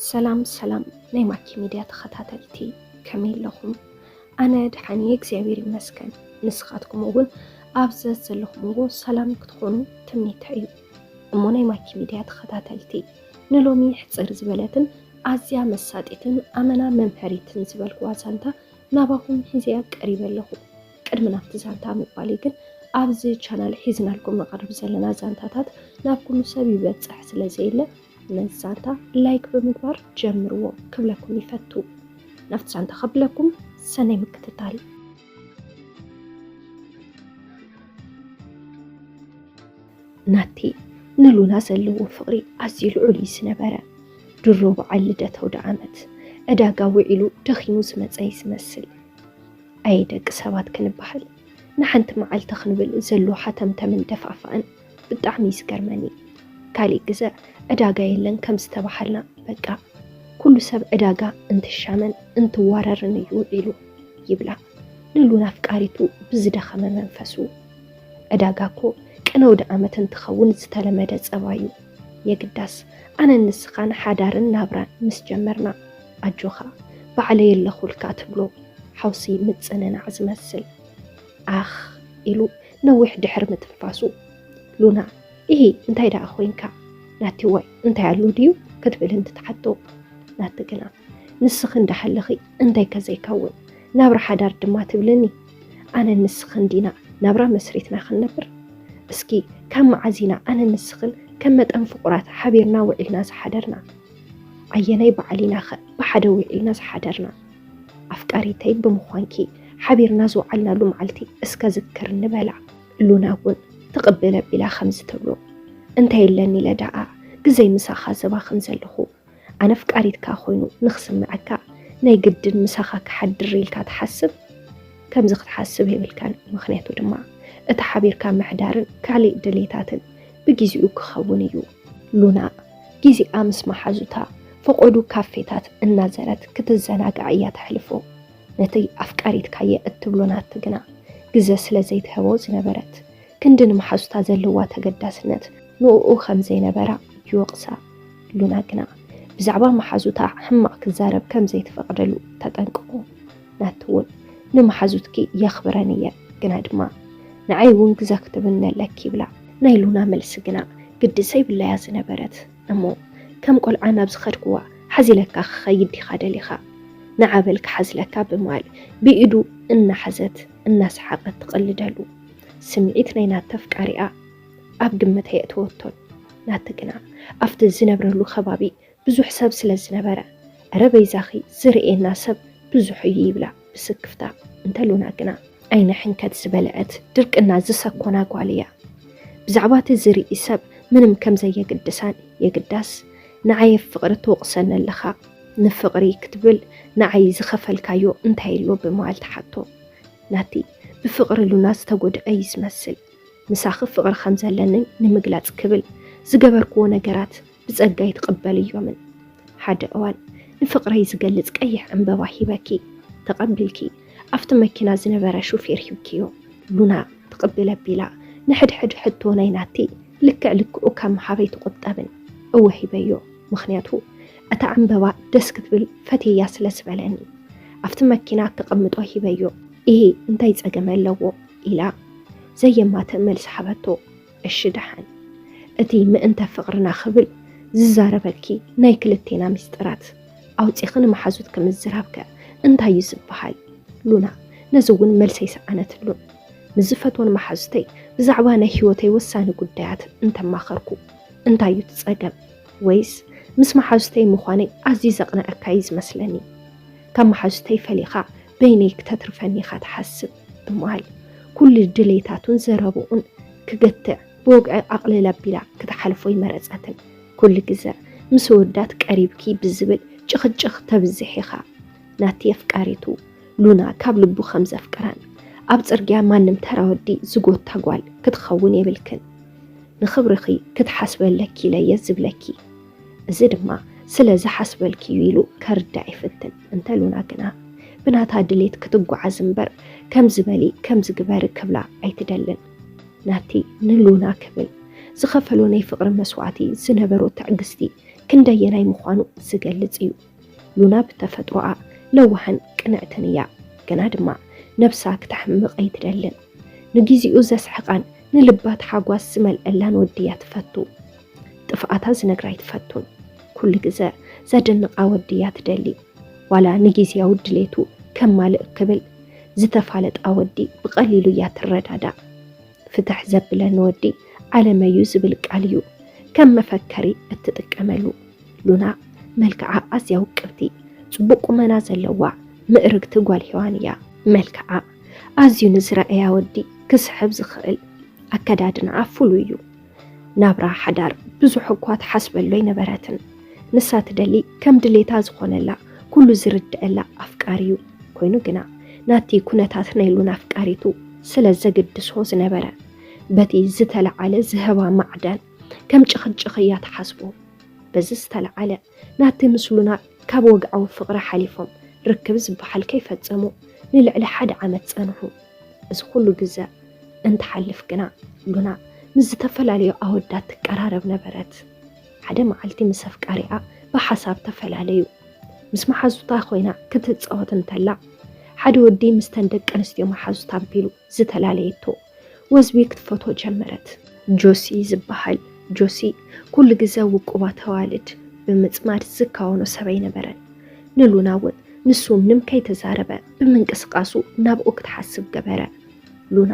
ሰላም ሰላም ናይ ማኪ ሚድያ ተኸታተልቲ፣ ከመይ ኣለኹም? ኣነ ደሓን እየ እግዚኣብሔር ይመስገን። ንስኻትኩም እውን ኣብ ዘዘለኹምዎ ሰላም ክትኾኑ ትምኒተይ እዩ። እሞ ናይ ማኪ ሚድያ ተኸታተልቲ፣ ንሎሚ ሕፅር ዝበለትን ኣዝያ መሳጢትን ኣመና መምሀሪትን ዝበልኩዋ ዛንታ ናባኹም ሒዘያ ቀሪበ ኣለኹ። ቅድሚ ናብቲ ዛንታ ምባለይ ግን ኣብዚ ቻናል ሒዝናልኩም ንቐርብ ዘለና ዛንታታት ናብ ኩሉ ሰብ ይበፅሕ ስለ ዘየለ ነዚ ዛንታ ላይክ ብምግባር ጀምርዎ ክብለኩም ይፈቱ። ናብቲ ዛንታ ከብለኩም ሰናይ ምክትታል። ናቲ ንሉና ዘለዎ ፍቕሪ ኣዝዩ ልዑል እዩ ዝነበረ። ድሮ በዓል ልደት ኣውደ ዓመት ዕዳጋ ውዒሉ ደኺሙ ዝመጸ እዩ ዝመስል። ኣየ ደቂ ሰባት ክንበሃል፣ ንሓንቲ መዓልቲ ክንብል ዘሎ ሃተምተምን ደፋፋእን ብጣዕሚ እዩ ዝገርመኒ። ካሊእ ግዘ ዕዳጋ የለን ከም ዝተባሃልና በቃ ኩሉ ሰብ ዕዳጋ እንትሻመን እንትዋረርን እዩ ውዒሉ ይብላ ንሉና ኣፍቃሪቱ ብዝደኸመ መንፈሱ። ዕዳጋ እኮ ቅነ ኣውደ ዓመት እንትኸውን ዝተለመደ ጸባ እዩ። የግዳስ ኣነን ንስኻን ሓዳርን ናብራን ምስ ጀመርና ኣጆኻ ባዕለይ ኣለኹልካ ትብሎ ሓውሲ ምጽንናዕ ዝመስል ኣኽ ኢሉ ነዊሕ ድሕሪ ምትንፋሱ ሉና፣ ኢሂ እንታይ ደኣ ኮይንካ ናቲ ዋይ እንታይ ኣሎ ድዩ ክትብል እንትትሓቶ ናቲ ግና ንስኺ እንዳሃለኺ እንታይ ከ ዘይከውን ናብራ ሓዳር ድማ ትብልኒ ኣነን ንስኽን ዲና ናብራ መስሪትና ክንነብር እስኪ ካብ መዓዝ ኢና ኣነን ንስኽን ከም መጠን ፍቑራት ሓቢርና ውዒልና ዝሓደርና ኣየናይ በዓል ኢናኸ ብሓደ ውዒልና ዝሓደርና ኣፍቃሪተይ ብምዃንኪ ሓቢርና ዝወዓልናሉ መዓልቲ እስከ ዝክር ንበላ። ሉና እውን ትቕብል ኣቢላ ከምዚ ትብሎ እንታይ የለን ኢለ ደኣ ግዘይ ምሳኻ ዘባኽን ዘለኹ ኣነ ኣፍቃሪትካ ኮይኑ ንኽስምዐካ ናይ ግድን ምሳኻ ክሓድር ኢልካ ትሓስብ? ከምዚ ክትሓስብ የብልካን ምኽንያቱ ድማ እቲ ሓቢርካ ምሕዳርን ካሊእ ድሌታትን ብጊዜኡ ክኸውን እዩ። ሉና ጊዜኣ ምስ መሓዙታ ፈቖዱ ካፌታት እናዘረት ክትዘናጋዕ እያ ተሕልፎ። ነቲ ኣፍቃሪትካየ እትብሎ ናቲ ግና ግዘ ስለ ዘይትህቦ ዝነበረት ክንዲ ንመሓዙታ ዘለዋ ተገዳስነት ንእኡ ከም ዘይነበራ ይወቕሳ። ሉና ግና ብዛዕባ መሓዙታ ሕማቕ ክዛረብ ከም ዘይትፈቕደሉ ተጠንቅቖ። ናቲ እውን ንመሓዙትኪ የኽብረን እየ ግና ድማ ንዓይ እውን ግዘ ክትብኒ ኣለኪ ይብላ። ናይ ሉና መልሲ ግና ግዲ ዘይብላያ ዝነበረት እሞ ከም ቆልዓ ናብ ዝኸድክዋ ሓዚለካ ክኸይድ ዲኻ ደሊኻ ንዓ በል ክሓዝለካ ብምባል ብኢዱ እናሓዘት እናሰሓቐት ትቕልደሉ። ስምዒት ናይ ናቲ ኣፍቃሪኣ ኣብ ግምት ኣየእተወቶን። ናቲ ግና ኣብቲ ዝነብረሉ ከባቢ ብዙሕ ሰብ ስለ ዝነበረ፣ "እረ በይዛኺ ዝርእየና ሰብ ብዙሕ እዩ" ይብላ ብስክፍታ። እንተ ሉና ግና ዓይና ሕንከት ዝበልዐት ድርቅና ዝሰኮና ጓል እያ። ብዛዕባ እቲ ዝርኢ ሰብ ምንም ከም ዘየግድሳን የግዳስ ንዓይ ፍቕሪ ትወቕሰኒ ኣለኻ ንፍቕሪ ክትብል ንዓይ ዝኸፈልካዮ እንታይ ኣሎ ብምባል ትሓቶ። ናቲ ብፍቕሪ ሉና ዝተጎድአ እዩ ዝመስል። ምሳኺ ፍቕሪ ከም ዘለኒ ንምግላጽ ክብል ዝገበርክዎ ነገራት ብጸጋ ኣይትቕበልዮምን። ሓደ እዋን ንፍቕረይ ዝገልጽ ቀይሕ ዕምበባ ሂበኪ ተቐቢልኪ ኣብቲ መኪና ዝነበረ ሹፌር ሂብክዮ። ሉና ትቕብል ኣቢላ ንሕድሕድ ሕቶ ናይ ናቲ ልክዕ ልክዑ ካብ ምሃብ ኣይትቑጠብን። እወ ሂበዮ፣ ምኽንያቱ እታ ዕምበባ ደስ ክትብል ፈትየያ ስለ ዝበለኒ። ኣብቲ መኪና ከቐምጦ ሂበዮ። ኢሂ እንታይ ጸገም ኣለዎ ኢላ ዘየማትእ መልሲ ሃበቶ። እሺ ደሓን፣ እቲ ምእንተ ፍቕርና ክብል ዝዛረበልኪ ናይ ክልቴና ሚስጥራት ኣውጺኺ ንመሓዙትኪ ምዝራብከ እንታይ እዩ ዝበሃል? ሉና ነዚ እውን መልሲ ኣይሰኣነትሉን። ምስ ዝፈትወን መሓዙተይ ብዛዕባ ናይ ህይወተይ ወሳኒ ጉዳያት እንተማኸርኩ እንታይ እዩ እቲ ጸገም? ወይስ ምስ መሓዙተይ ምዃነይ ኣዝዩ ዘቕንዐካ እዩ ዝመስለኒ? ካብ መሓዙተይ ፈሊኻ በይነይ ክተትርፈኒ ኢኻ ትሓስብ ብምባል ኩሉ ድሌታቱን ዘረብኡን ክገትዕ ብወግዒ ኣቕልል ኣቢላ ክትሓልፎ ኣይመረጸትን። ኩሉ ግዘ ምስ ኣወዳት ቀሪብኪ ብዝብል ጭቕጭቕ ተብዝሕ ኢኻ። ናቲ ኣፍቃሪቱ ሉና ካብ ልቡ ከም ዘፍቅራን ኣብ ጽርግያ ማንም ተራ ወዲ ዝጎታ ጓል ክትኸውን የብልክን። ንኽብርኺ ክትሓስቢ ኣለኪ ኢለ እየ ዝብለኪ። እዚ ድማ ስለ ዝሓስበልኪ እዩ ኢሉ ከርድኣ ይፍትን። እንተ ሉና ግና ብናታ ድሌት ክትጓዓዝ እምበር ከምዚ በሊ ከምዚ ግበሪ ክብላ ኣይትደልን። ናቲ ንሉና ክብል ዝኸፈሎ ናይ ፍቕሪ መስዋእቲ ዝነበሮ ትዕግስቲ ክንደየናይ ምዃኑ ዝገልጽ እዩ። ሉና ብተፈጥሮኣ ለዋህን ቅንዕትን እያ። ግና ድማ ነብሳ ክተሕምቕ ኣይትደልን። ንግዜኡ ዘስሕቓን ንልባ ታሓጓስ ዝመልአላን ወዲ እያ ትፈቱ። ጥፍኣታ ዝነግራ ኣይትፈቱን። ኩሉ ግዘ ዘድንቓ ወዲ እያ ትደሊ። ዋላ ንግዝያዊ ድሌቱ ከማልእ ክብል ዝተፋለጣ ወዲ ብቐሊሉ እያ ትረዳዳእ። ፍትሕ ዘብለኒ ወዲ ዓለመይ እዩ ዝብል ቃል እዩ ከም መፈከሪ እትጥቀመሉ። ሉና መልክዓ ኣዝያ ውቅብቲ፣ ጽቡቕ ቁመና ዘለዋ ምእርግቲ ጓል ሄዋን እያ። መልክዓ ኣዝዩ ንዝረኣያ ወዲ ክስሕብ ዝኽእል፣ ኣከዳድንኣ ፍሉይ እዩ። ናብራ ሓዳር ብዙሕ እኳ ትሓስበሉ ኣይነበረትን። ንሳ ትደሊ ከም ድሌታ ዝኾነላ ኩሉ ዝርድኣላ ኣፍቃሪ እዩ። ኮይኑ ግና ናቲ ኩነታት ናይ ሉና ኣፍቃሪቱ ስለ ዘግድሶ ዝነበረ በቲ ዝተለዓለ ዝህባ ማዕዳን ከም ጭኽጭኽ እያ ትሓስቦ። በዚ ዝተለዓለ ናቲ ምስ ሉና ካብ ወግዓዊ ፍቕሪ ሓሊፎም ርክብ ዝበሃል ከይፈጸሙ ንልዕሊ ሓደ ዓመት ጸንሑ። እዚ ኩሉ ግዘ እንትሓልፍ ግና ሉና ምስ ዝተፈላለዩ ኣወዳት ትቀራረብ ነበረት። ሓደ መዓልቲ ምስ ኣፍቃሪኣ ብሓሳብ ተፈላለዩ። ምስ መሓዙታ ኮይና ክትጻወት እንተላ ሓደ ወዲ ምስተን ደቂ ኣንስትዮ መሓዙት ኣቢሉ ዝተፈላለየቶ ወዝቢ ክትፈትዎ ጀመረት። ጆሲ ዝበሃል ጆሲ ኩሉ ግዘ ውቁባት ኣዋልድ ብምጽማድ ዝካወኖ ሰብ ኣይነበረን። ንሉና እውን ንሱ ምንም ከይተዛረበ ብምንቅስቃሱ ናብኡ ክትሓስብ ገበረ። ሉና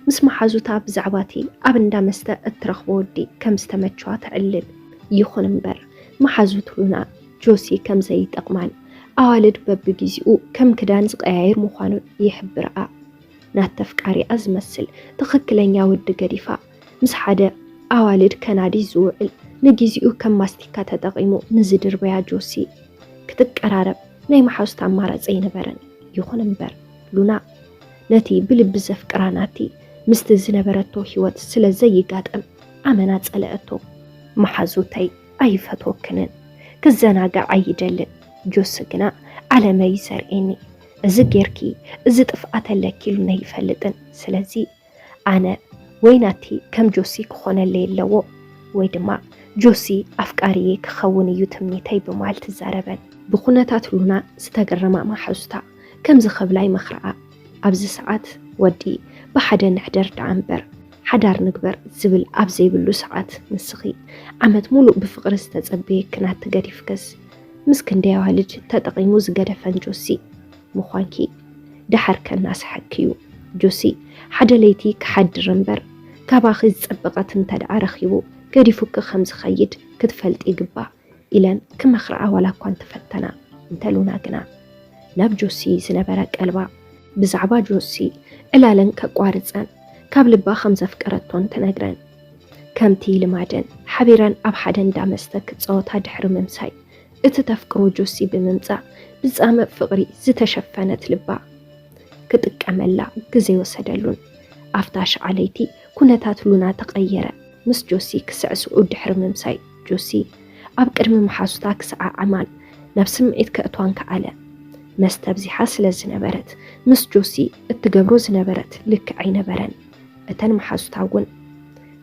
ምስ መሓዙታ ብዛዕባ እቲ ኣብ እንዳ መስተ እትረኽቦ ወዲ ከም ዝተመቸዋ ተዕልል። ይኹን እምበር መሓዙት ሉና ጆሲ ከም ዘይጠቕማን ኣዋልድ በብግዜኡ ከም ክዳን ዝቀያየር ምዃኑን ይሕብርኣ። ናተፍቃሪኣ ዝመስል ትኽክለኛ ወዲ ገዲፋ ምስ ሓደ ኣዋልድ ከናዲ ዝውዕል ንግዜኡ ከም ማስቲካ ተጠቒሙ ንዝድርበያ ጆሲ ክትቀራረብ ናይ መሓዙት ኣማራጺ ኣይነበረን። ይኹን እምበር ሉና ነቲ ብልቢ ዘፍቅራ ናቲ ምስቲ ዝነበረቶ ህይወት ስለ ዘይጋጠም ኣመና ጸለኣቶ። መሓዙተይ ኣይፈትወክንን፣ ክዘናጋዕ ኣይደልን። ጆሲ ግና ዓለመይ እዩ ዘርእየኒ። እዚ ጌርኪ እዚ ጥፍኣት ኣለኪ ኢሉኒ ኣይፈልጥን። ስለዚ ኣነ ወይ ናቲ ከም ጆሲ ክኾነለይ ኣለዎ ወይ ድማ ጆሲ ኣፍቃሪየይ ክኸውን እዩ ትምኒተይ ብምባል ትዛረበን። ብኩነታት ሉና ዝተገረማ መሓዙታ ከምዚ ክብላ ይመኽርኣ። ኣብዚ ሰዓት ወዲ ብሓደ ንሕደር ደኣ እምበር ሓዳር ንግበር ዝብል ኣብ ዘይብሉ ሰዓት ንስኺ ዓመት ሙሉእ ብፍቕሪ ዝተጸበየኪ ናቲ ገዲፍክስ ምስ ክንደይ ኣዋልድ ተጠቒሙ ዝገደፈን ጆሲ ምዃንኪ ደሓር ከናስሓኪ እዩ። ጆሲ ሓደ ለይቲ ክሓድር እምበር ካባኺ ዝጸበቐት እንተደኣ ረኺቡ ገዲፉኪ ከም ዝኸይድ ክትፈልጢ ይግባእ ኢለን ክመኽርኣ ዋላ እኳ እንተፈተና እንተ ሉና ግና ናብ ጆሲ ዝነበረ ቀልባ ብዛዕባ ጆሲ ዕላለን ከቋርጸን ካብ ልባ ከም ዘፍቀረቶን ትነግረን። ከምቲ ልማደን ሓቢረን ኣብ ሓደ እንዳ መስተ ክጻወታ ድሕሪ ምምሳይ እቲ ተፍቅሮ ጆሲ ብምምጻእ ብጻምእ ፍቕሪ ዝተሸፈነት ልባ ክጥቀመላ ግዜ ወሰደሉን። ኣብታ ሸዓ ለይቲ ኩነታት ሉና ተቐየረ። ምስ ጆሲ ክስዕስዑ ድሕሪ ምምሳይ ጆሲ ኣብ ቅድሚ መሓዙታ ክሰዓዓማን ናብ ስምዒት ከእትዋን ከኣለ። መስተ ኣብዚሓ ስለ ዝነበረት ምስ ጆሲ እትገብሮ ዝነበረት ልክዕ ኣይነበረን። እተን መሓዙታ እውን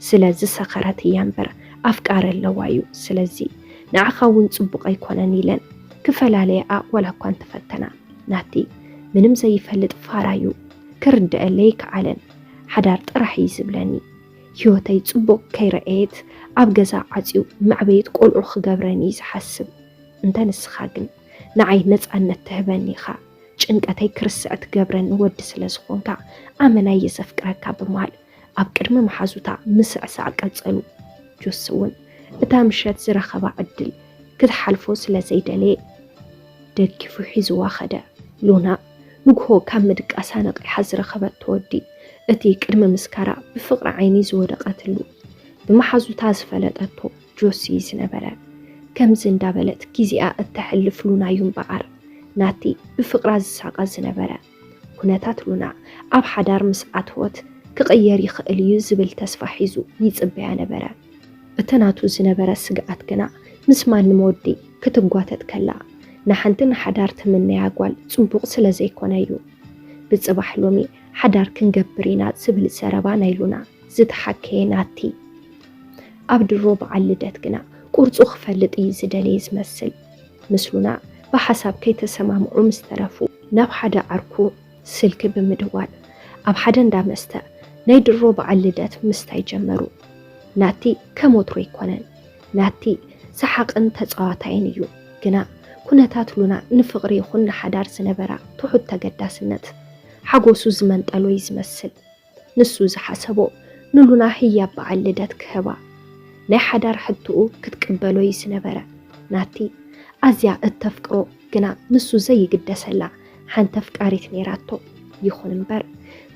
ስለ ዝሰኸረት እያ እምበር ኣፍቃሪ ኣለዋ እዩ። ስለዚ ንዓኻ እውን ጽቡቕ ኣይኮነን ኢለን ክፈላለያኣ ዋላ እኳ እንተፈተና ናቲ ምንም ዘይፈልጥ ፋራ እዩ። ክርድኣለይ ከኣለን ሓዳር ጥራሕ እዩ ዝብለኒ። ህይወተይ ጽቡቕ ከይረኣየት ኣብ ገዛ ዓጽዩ መዕበይት ቆልዑ ክገብረኒ እዩ ዝሓስብ። እንተ ንስኻ ግን ንዓይ ነጻነት ትህበኒ ኢኻ፣ ጭንቀተይ ክርስዕ ትገብረኒ ወዲ ስለ ዝኾንካ ኣመና እየ ዘፍቅረካ ብምባል ኣብ ቅድሚ መሓዙታ ምስዕሳዕ ቀጸሉ። ጆሲ እውን እታ ምሸት ዝረኸባ ዕድል ክትሓልፎ ስለ ዘይደለየ ደጊፉ ሒዝዋ ኸደ። ሉና ንግሆ ካብ ምድቃሳ ነቒሓ ዝረኸበቶ ወዲ እቲ ቅድሚ ምስካራ ብፍቕሪ ዓይኒ ዝወደቐትሉ ብመሓዙታ ዝፈለጠቶ ጆሲ ዝነበረ። ከምዚ እንዳበለት ግዜኣ እተሕልፍ ሉና እዩ እምበኣር ናቲ ብፍቕራ ዝሳቐ ዝነበረ። ኩነታት ሉና ኣብ ሓዳር ምስ ኣተወት ክቕየር ይኽእል እዩ ዝብል ተስፋ ሒዙ ይጽበያ ነበረ። እቲ ናቱ ዝነበረ ስግኣት ግና ምስ ማንም ወዲ ክትጓተት ከላ ንሓንቲ ንሓዳር ትምነያ ጓል ጽቡቕ ስለ ዘይኮነ እዩ። ብጽባሕ ሎሚ ሓዳር ክንገብር ኢና ዝብል ዘረባ ናይ ሉና ዝተሓከየ ናቲ። ኣብ ድሮ በዓል ልደት ግና ቁርጹ ክፈልጥ እዩ ዝደለየ ዝመስል። ምስ ሉና ብሓሳብ ከይተሰማምዑ ምስ ተረፉ፣ ናብ ሓደ ዓርኩ ስልኪ ብምድዋል፣ ኣብ ሓደ እንዳ መስተ ናይ ድሮ በዓል ልደት ምስታይ ጀመሩ። ናቲ ከም ወትሩ ኣይኮነን። ናቲ ሰሓቕን ተጻዋታይን እዩ። ግና ኩነታት ሉና ንፍቕሪ ይኹን ንሓዳር ዝነበራ ትሑት ተገዳስነት፣ ሓጎሱ ዝመንጠሎ እዩ ዝመስል። ንሱ ዝሓሰቦ ንሉና ህያብ በዓል ልደት ክህባ፣ ናይ ሓዳር ሕቶኡ ክትቅበሎ እዩ ዝነበረ። ናቲ ኣዝያ እተፍቅሮ ግና ንሱ ዘይግደሰላ ሓንቲ ኣፍቃሪት ነይራቶ። ይኹን እምበር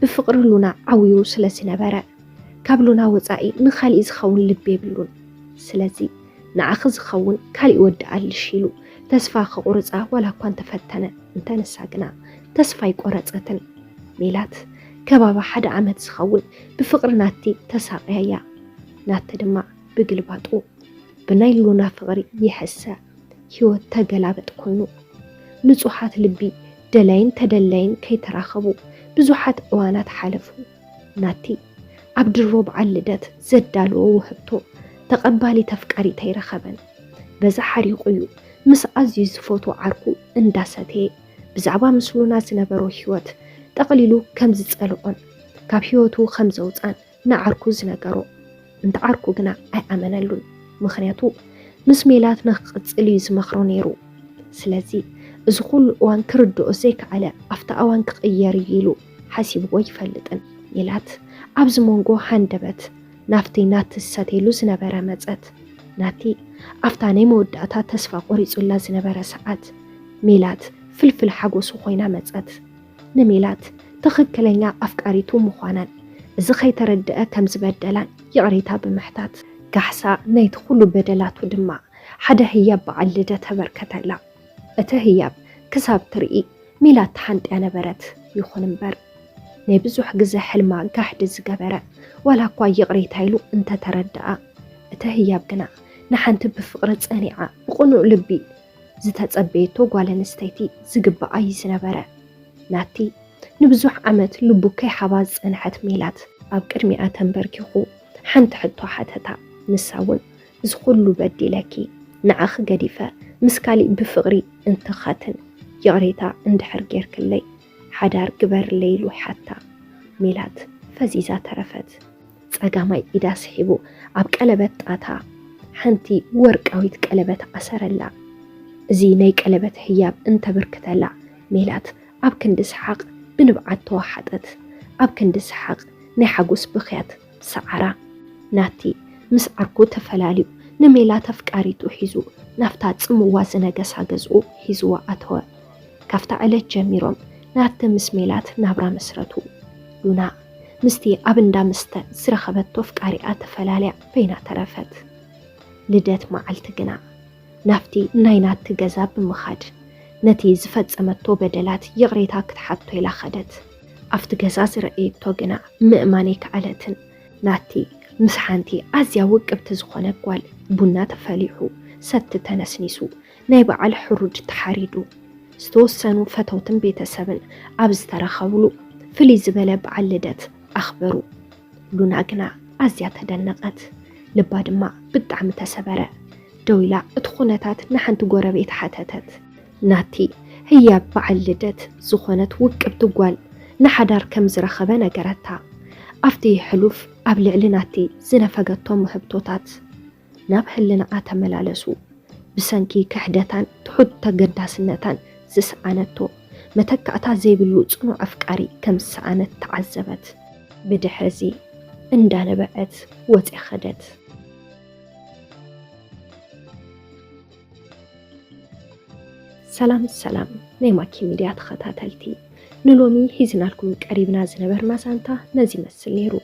ብፍቕሪ ሉና ዓውዩ ስለ ዝነበረ፣ ካብ ሉና ወጻኢ ንኻሊእ ዝኸውን ልቢ የብሉን። ስለዚ ንዓኺ ዝኸውን ካሊእ ወዲ ኣልሽ ኢሉ ተስፋ ከቑርጻ ዋላ እኳ እንተፈተነ እንተነሳ ግና ተስፋ ኣይቆረጸትን። ሜላት ከባቢ ሓደ ዓመት ዝኸውን ብፍቕሪ ናቲ ተሳቕያ እያ። ናቲ ድማ ብግልባጡ ብናይ ሉና ፍቕሪ ይሕሰ። ህይወት ተገላበጥ ኮይኑ። ንጹሓት ልቢ ደላይን ተደላይን ከይተራኸቡ ብዙሓት እዋናት ሓለፉ። ናቲ ኣብ ድሮ በዓል ልደት ዘዳለዎ ውህብቶ ተቐባሊት ኣፍቃሪት ኣይረኸበን። በዚ ሓሪቑ እዩ ምስ ኣዝዩ ዝፈትዎ ዓርኩ እንዳሰተየ ብዛዕባ ምስ ሉና ዝነበሮ ህይወት ጠቕሊሉ ከም ዝጸልኦን ካብ ህይወቱ ከም ዘውጻን ንዓርኩ ዝነገሮ። እንተ ዓርኩ ግና ኣይኣመነሉን። ምኽንያቱ ምስ ሜላት ንክቕጽል እዩ ዝመኽሮ ነይሩ። ስለዚ እዚ ኩሉ እዋን ክርድኦ ዘይከኣለ ኣብቲ ኣዋን ክቕየር እዩ ኢሉ ሓሲብዎ ኣይፈልጥን። ሜላት ኣብዚ መንጎ ሃንደበት ናብቲ ናቲ ዝሰትየሉ ዝነበረ መጸት። ናቲ ኣብታ ናይ መወዳእታ ተስፋ ቆሪጹላ ዝነበረ ሰዓት ሜላት ፍልፍል ሓጎሱ ኮይና መጸት። ንሜላት ትኽክለኛ ኣፍቃሪቱ ምዃናን እዚ ከይተረድአ ከም ዝበደላን ይቕሬታ ብምሕታት፣ ካሕሳ ናይቲ ኩሉ በደላቱ ድማ ሓደ ህያብ በዓል ልደት ተበርከተላ። እቲ ህያብ ክሳብ ትርኢ ሜላት ተሓንጥያ ነበረት። ይኹን እምበር ናይ ብዙሕ ግዜ ሕልማ ጋሕዲ ዝገበረ፣ ዋላ እኳ ይቕሬታ ኢሉ እንተተረድኣ፣ እቲ ህያብ ግና ንሓንቲ ብፍቕሪ ጸኒዓ ብቕኑዕ ልቢ ዝተጸበየቶ ጓል ኣንስተይቲ ዝግብኣ እዩ ዝነበረ። ናቲ ንብዙሕ ዓመት ልቡ ከይሓባ ዝጸንሐት ሜላት ኣብ ቅድሚኣ ተንበርኪኹ ሓንቲ ሕቶ ሓተታ። ንሳ እውን እዚ ኩሉ በዲለኪ፣ ንዓኺ ገዲፈ ምስ ካሊእ ብፍቕሪ እንትኸትን ይቕሬታ እንድሕር ጌርክለይ ሓዳር ግበርለይ ኢሉ ይሓታ። ሜላት ፈዚዛ ተረፈት። ጸጋማይ ኢዳ ስሒቡ ኣብ ቀለበት ጣታ ሓንቲ ወርቃዊት ቀለበት ኣሰረላ። እዚ ናይ ቀለበት ህያብ እንተበርክተላ ሜላት ኣብ ክንዲ ሰሓቕ ብንብዓት ተወሓጠት። ኣብ ክንዲ ሰሓቕ ናይ ሓጎስ ብኽያት ሰዓራ። ናቲ ምስ ዓርኩ ተፈላልዩ ንሜላት ኣፍቃሪቱ ሒዙ ናብታ ጽምዋ ዝነገሳ ገዝኡ ሒዝዋ ኣተወ። ካብታ ዕለት ጀሚሮም ናቲ ምስ ሜላት ናብራ መስረቱ። ሉና ምስቲ ኣብ እንዳ መስተ ዝረኸበቶ ኣፍቃሪኣ ተፈላልያ በይና ተረፈት። ልደት መዓልቲ ግና ናብቲ ናይ ናቲ ገዛ ብምኻድ ነቲ ዝፈጸመቶ በደላት ይቕሬታ ክትሓቶ ኢላ ኸደት። ኣብቲ ገዛ ዝረኣየቶ ግና ምእማን ኣይከኣለትን። ናቲ ምስ ሓንቲ ኣዝያ ውቅብቲ ዝኾነት ጓል ቡና ተፈሊሑ፣ ሰቲ ተነስኒሱ፣ ናይ በዓል ሕሩድ ተሓሪዱ፣ ዝተወሰኑ ፈተውትን ቤተሰብን ኣብ ዝተረኸብሉ ፍልይ ዝበለ በዓል ልደት ኣኽበሩ። ሉና ግና ኣዝያ ተደነቐት፣ ልባ ድማ ብጣዕሚ ተሰበረ። ደው ኢላ እቲ ኩነታት ንሓንቲ ጎረቤት ሓተተት። ናቲ ህያብ በዓል ልደት ዝኾነት ውቅብቲ ጓል ንሓዳር ከም ዝረኸበ ነገረታ። ኣብቲ ሕሉፍ ኣብ ልዕሊ ናቲ ዝነፈገቶ ምህብቶታት ናብ ህልናኣ ተመላለሱ። ብሰንኪ ክሕደታን ትሑት ተገዳስነታን ዝሰኣነቶ መተካእታ ዘይብሉ ጽኑዕ ኣፍቃሪ ከም ዝሰኣነት ተዓዘበት። ብድሕርዚ እንዳነበዐት ወጽያ ኸደት። ሰላም ሰላም ናይ ማኪ ሚድያ ተኸታተልቲ፣ ንሎሚ ሒዝናልኩም ቀሪብና ዝነበርና ዛንታ ነዚ ይመስል ነይሩ።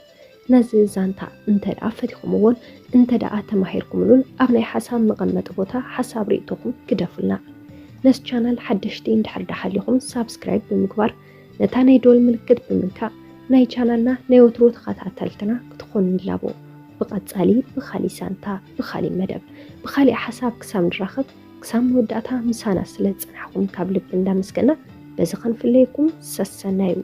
ነዚ ዛንታ እንተ ደኣ ፈቲኹምዎን እንተ ደኣ ተማሂርኩምሉን ኣብ ናይ ሓሳብ መቐመጢ ቦታ ሓሳብ ርእይቶኹም ግደፉልና። ነዚ ቻናል ሓደሽቲ እንድሕር ደኣ ሃሊኹም ሳብስክራይብ ብምግባር ነታ ናይ ደወል ምልክት ብምንካእ ናይ ቻናልና ናይ ወትሩ ተኸታተልትና ክትኾኑ ንላቦ። ብቐጻሊ ብኻሊእ ዛንታ፣ ብኻሊእ መደብ፣ ብኻሊእ ሓሳብ ክሳብ ንራኸብ ክሳብ መወዳእታ ምሳና ስለ ዝጸናሕኩም ካብ ልቢ እንዳመስገና በዚ ክንፍለየኩም ሰሰናዩ።